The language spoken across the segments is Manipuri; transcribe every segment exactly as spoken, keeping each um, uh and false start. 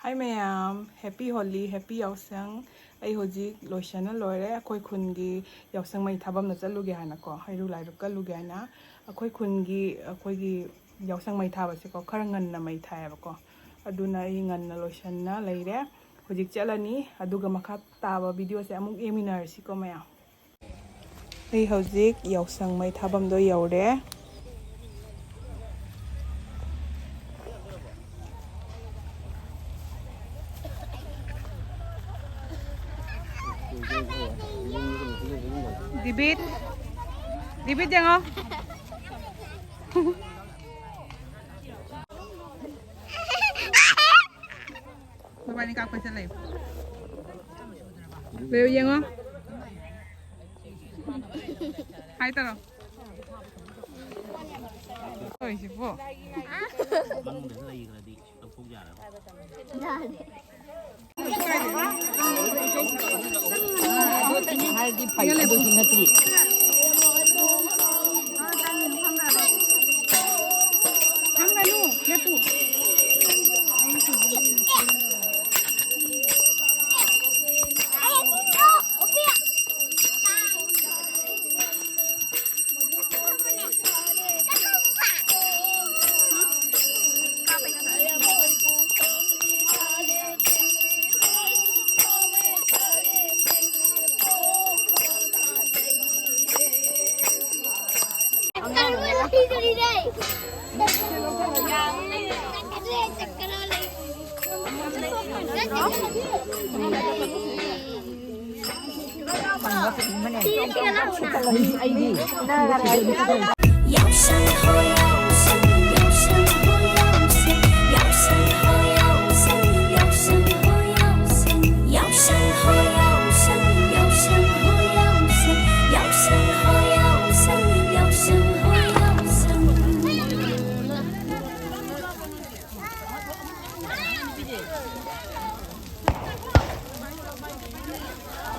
Hi ꯃꯌꯥꯝ, Happy Holi, Happy ꯌꯥꯎꯁꯪ꯫ ꯑꯩ ꯍꯧꯖꯤꯛ ꯂꯣꯏꯁꯟꯅ ꯂꯣꯏꯔꯦ꯫ ꯑꯩꯈꯣꯏ ꯈꯨꯟꯒꯤ ꯌꯥꯎꯁꯪ ꯃꯩ ꯊꯥꯕꯝꯗ ꯆꯠꯂꯨꯒꯦ ꯍꯥꯏꯅꯀꯣ, ꯍꯩꯔꯨꯛ ꯂꯥꯏꯔꯨ ꯀꯠꯂꯨꯒꯦ ꯍꯥꯏꯅ꯫ ꯑꯩꯈꯣꯏ ꯈꯨꯟꯒꯤ, ꯑꯩꯈꯣꯏꯒꯤ ꯌꯥꯎꯁꯪ ꯃꯩ ꯊꯥꯕꯁꯦꯀꯣ, ꯈꯔ ꯉꯟꯅ ꯃꯩ ꯊꯥꯏꯌꯦꯕꯀꯣ꯫ ꯑꯗꯨꯅ ꯑꯩ ꯉꯟꯅ ꯂꯣꯏꯁꯟꯅ ꯂꯩꯔꯦ꯫ ꯍꯧꯖꯤꯛ ꯆꯠꯂꯅꯤ, ꯑꯗꯨꯒ ꯃꯈꯥ ꯇꯥꯕ videoꯁꯦ ꯑꯃꯨꯛ ꯌꯦꯡꯃꯤꯟꯅꯔꯁꯤꯀꯣ ꯃꯌꯥꯝ꯫ ꯑꯩ ꯍꯧꯖꯤꯛ ꯌꯥꯎꯁꯪ ꯃꯩ ꯊꯥꯐꯝꯗꯣ ꯌꯧꯔꯦ꯫ ꯗꯤꯕꯤꯠ, ꯗꯤꯕꯤꯠ ꯌꯦꯡꯉꯣ꯫ ꯃꯕꯥꯅꯤ ꯀꯥꯞꯄ ꯆꯠꯂꯦ꯫ ꯂꯩꯌꯨ ꯌꯦꯡꯉꯣ꯫ ꯍꯥꯏ ꯇꯧꯔꯣ꯫ ꯇꯧꯔꯤꯁꯤꯕꯣ꯫ ꯃꯅꯨꯡꯗ ꯂꯩꯈ꯭ꯔꯗꯤ ꯂꯧꯊꯣꯛ ꯌꯥꯔꯔꯣꯏ꯫ ꯍꯥꯏꯔꯗꯤ ꯐꯩ, ꯑꯗꯨꯁꯨ ꯅꯠꯇ꯭ꯔꯤ꯫ ꯐꯝꯒꯅꯨ, ꯂꯦꯞꯄꯨ꯫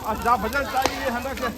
ꯑꯁ, ꯌꯥꯝ ꯐꯖꯅ ꯆꯥꯏꯌꯦ ꯍꯟꯗꯛꯁꯦ꯫